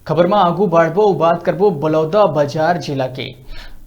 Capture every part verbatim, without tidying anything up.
खबर म आगू बढ़बो अउ बात करबो बलौदा बाजार जिला के।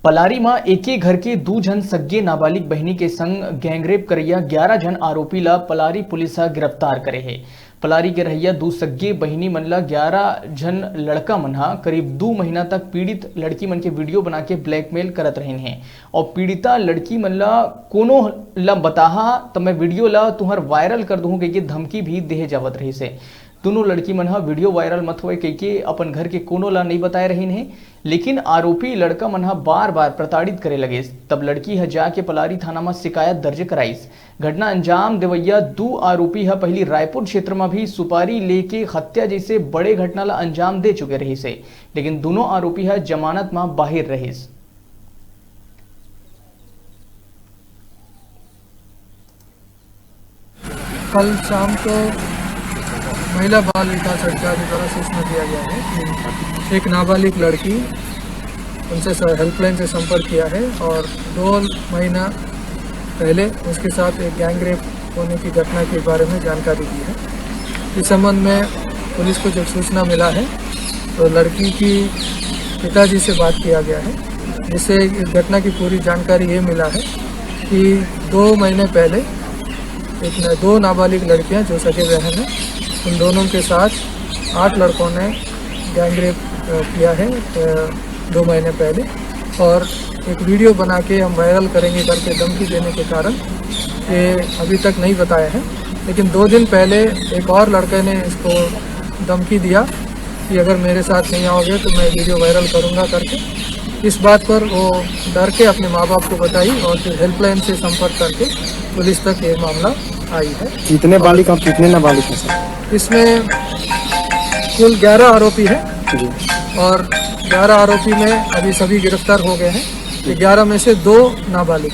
पलारी म एके घर के दू झन सग्गे नाबालिग बहिनी के संग गैंगरेप करैया ग्यारह झन आरोपी ल पलारी पुलिस ह गिरफ्तार करे हे। पलारी के रहइया दू सग्गे बहिनी मन ल ग्यारह झन लड़का मन ह करीब दू महीना तक पीड़ित लड़की मन के वीडियो बना के ब्लैकमेल करत रहिन हे। अउ पीड़िता लड़की मन ल कोनो ल बताहा त मैं वीडियो ल तुहर वायरल कर दूहूं कहिके धमकी भी देहे जावत रहिस हे। दुनों लड़की मन ह वीडियो वायरल मत होए कहिके अपन घर के कोनो ला नइ बताए रहिन हे, लेकिन आरोपी लड़का मन ह बार-बार प्रताड़ित करे लगिस। तब लड़की ह जाके पलारी थाना म शिकायत दर्ज कराइस। घटना अंजाम देवइया दू आरोपी ह पहिली रायपुर क्षेत्र म भी सुपारी लेके हत्या जइसे बड़े घटना ला अंजाम दे चुके रहिस हे, लेकिन दुनों आरोपी ह जमानत म बाहिर रहिस। कल शाम को महिला बाल विकास अधिकारी द्वारा सूचना दिया गया है कि एक नाबालिग लड़की उनसे स-, हेल्पलाइन से संपर्क किया है और दो महीना पहले उसके साथ एक गैंग रेप होने की घटना के बारे में जानकारी दी है। इस संबंध में पुलिस को जब सूचना मिला है तो लड़की की पिताजी से बात किया गया है, जिससे इस घटना की पूरी जानकारी ये मिला है कि दो महीने पहले एक न-, दो नाबालिग लड़कियां जो सगे बहन हैं, उन दोनों के साथ आठ लड़कों ने गैंग रेप, अ, किया है, अ, दो महीने पहले, और एक वीडियो बना के हम वायरल करेंगे करके धमकी देने के कारण ये अभी तक नहीं बताया है। लेकिन दो दिन पहले एक और लड़के ने इसको धमकी दिया कि अगर मेरे साथ नहीं आओगे तो मैं वीडियो वायरल करूंगा करके। इस बात पर वो डर के अपने माँ बाप को बताई और फिर हेल्पलाइन से संपर्क करके पुलिस तक ये मामला आई है। कितने बालिग और कितने नाबालिग हैं सर? इसमें कुल ग्यारह आरोपी हैं जी। और ग्यारह आरोपी में अभी सभी गिरफ्तार हो गए हैं। ये ग्यारह में से दो नाबालिग।